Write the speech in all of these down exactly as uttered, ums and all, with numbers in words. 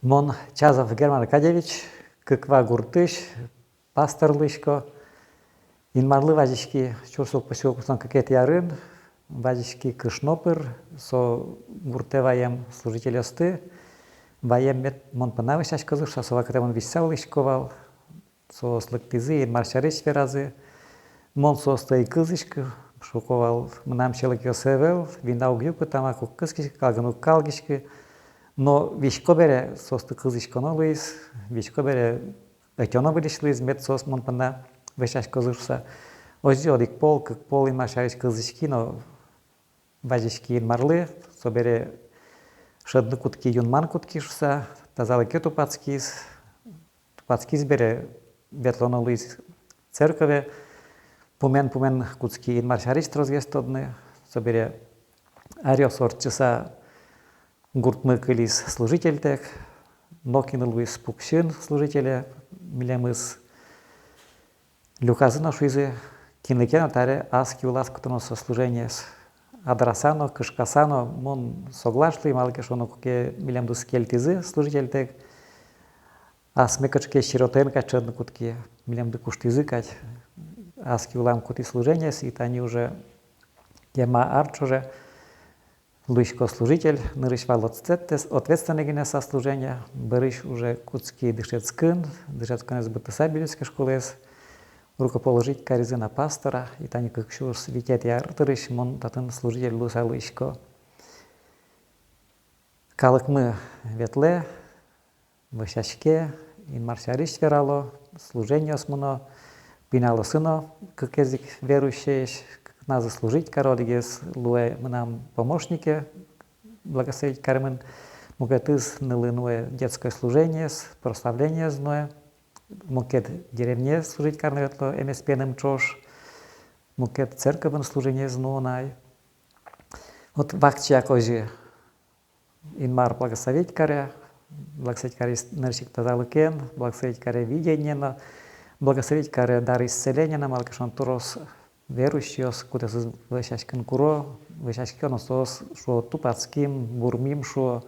Мон Чазов Герман Аркадьевич, Кыква гуртысь, пастор луисько. Инмарлы вазиськи сюрс укмыссю укмыстон кыкетӥ арын, вазиськи кышно пыр, со гуртэ ваем служительёсты, ваем, мед мон понна вӧсяськозы шуса. Со вакытэ мон висьыса улӥсько вал. Соос лыктӥзы, Инмар сярысь веразы. Мон соосты ӧй кылзӥськы, шуко вал: мынам сьӧлыкъёсы ӧвӧл, вина уг юкы, тамак уг кыскиськы, калгыны уг калгиськы. Но висько бере соосты кылзӥськоно луиз, висько бере ӧтёно выльысь луиз, мед соос мон понна вӧсяськозы шуса. Озьы одӥг пол, кык пол Инмар сярысь кылзӥськи но вазиськи Инмарлы, собере шӧдыны кутски, юнманы кутски шуса. Тазалыке тупатскиз, тупатскиз бере, ветлоно луиз церкове, пумен-пумен кутски Инмар сярысь тросгес тодыны. Собере аръёс ортчыса гуртмы кылиз служительтэк, нокин луиз пуксьын служителе, милемыз люказы но шуизы: кинлы ке но таре ас ки улаз кутоно со служениез. Адраса но, кышкаса но мон соглаш луи, малы ке шуоно, куке милемды кельтӥзы служительтэк, асме кыӵе ке сиротаен кадь шӧдыны кутски, милемды куштӥзы кадь. Ас ки улам кутӥ служениез, и тани уже кема ар ӵоже луисько служитель. Нырысь вал ответственной гинэ со служение, бӧрысь уже кутски дышетскын, дышетсконэз быдтыса, Белинской школаез рукоположить каризы на пастора, и тани кык сюрс витетӥ ар дырысь мон татын служитель луыса луисько. Калыкмы ветлэ, вӧсяське, Инмар сярысь верало, служениос мыно, пиналъёсы но, кыкез ик верующиесь, кыкназы служить каро. Одӥгез луэ мынам помощнике, благословить каремын, мукетыз нылы нуэ детское служениез, прославлениез нуэ, мукет деревняе служить карыны ветло эмеспиеным ӵош, мукет церковьын служениез нуо на ай. Вот вакчияк озьы Инмар благословить каре, благословить каре нырысь ик тазалыкен, благословить каре видениен но, благословить каре дар исцелениен но, малы ке шуоно, трос верующийёс, кудъёсыз вӧсяськыны куро, вӧсяське но, соос шуо: тупатским, бурмим, шуо.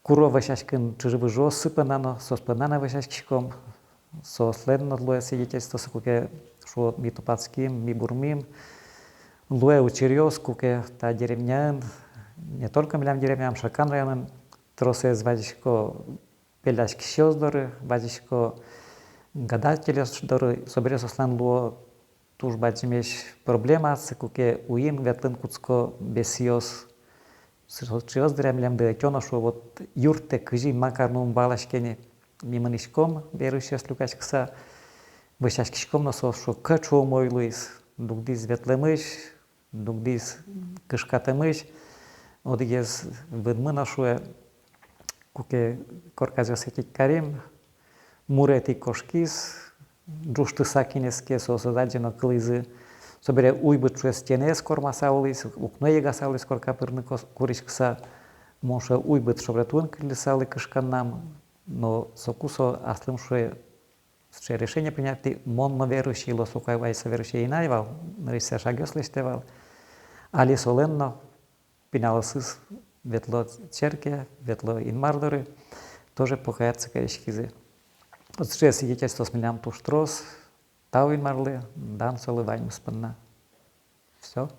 Куро вӧсяськыны чыжы-выжыоссы понна но, соос понна но вӧсяськиськом. Соослэн но луэ свидетельствооссы, куке шуо: ми тупатским, ми бурмим. Луэ учыръёс, куке та деревняын, не только милям деревняын, Шаркан районын, тросэз вазисько пелляськисьёс доры, вазисько гадательёс доры, собере соослэн луо туж бадӟымесь проблемаоссы, куке уин ветлыны кутско бесъёс. Сыӵеос дыръя милемды ӧтё но, шуо: вот юрттэ, кызьы, ма карыны, ум валаське ни. Ми мынӥськом, верующийёс люкаськыса, вӧсяськиськом но, соос шуо: кыӵе умой луиз, дугдӥз ветлэмысь, дугдӥз кышкатэмысь. Одӥгез вынмы но шуэ, куке корказъёс ӧтить карим, муретӥ кошкиз, ӝуштыса кинэз ке, соос ӧз адӟе но кылӥзы. Собере уйбыт, шуэ, стенаез кормаса улӥз, укно йыгаса улӥз корка пырыны кос-, куриськыса. Мон, шуэ, уйбыт шобретуын кылльысалы кышканнам, но соку со аслым, шуэ, сыӵе решение принять кари: мон но верующий луо. Соку ай со верующий ӧй на вал, нырысьсэ шагъёс лэсьтэ вал. Али солэн но пиналъёсыз ветло черке, ветло Инмар доры, тоже покаяться кариськизы. Вот сыӵе свидетельствоос милям туж трос. Тау Инмарлы, дан солы ваньмыз понна. Всё.